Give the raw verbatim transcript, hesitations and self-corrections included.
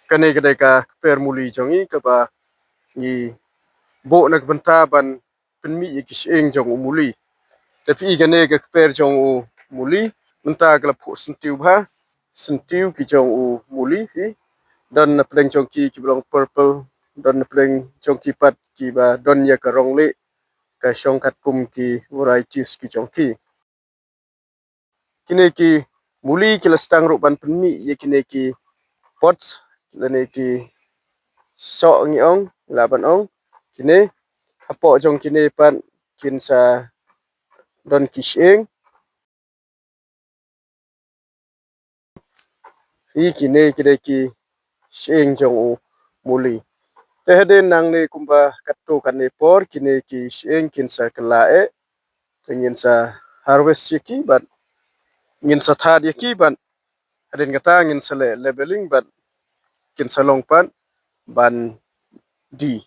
Kane ka dei ka kper muli jong ngi kaba ngi buh na ka bynta ban pynmih ïa ki shyieng jong u muli. Te phi i kane ka kper jong u muli, mynta ka la phuh syntiew bha, syntiew ki jong u muli phi. Don na pdeng jong ki kiba long purple, don na pdeng jong ki pat kiba don ïa ka rong lieh, ka shong katkum ki varieties ki jong ki. Kine ki muli ki la sdang ruh ban pynmih ïa kine ki pots, lane ki soh ngi ong, lah ban ong. Kine, hapoh jong kine pat kin sa don ki shyieng. Phi, kine ki dei ki shyieng jong u muli. Te hadien nangne kumba katto katne por kine ki shyieng kin sa kylla eh. Te ngin sa harvest ïa ki bad ngin sa thad ïa ki bad hadien kata ngin sa leh labeling bad kin sa long pat ban die.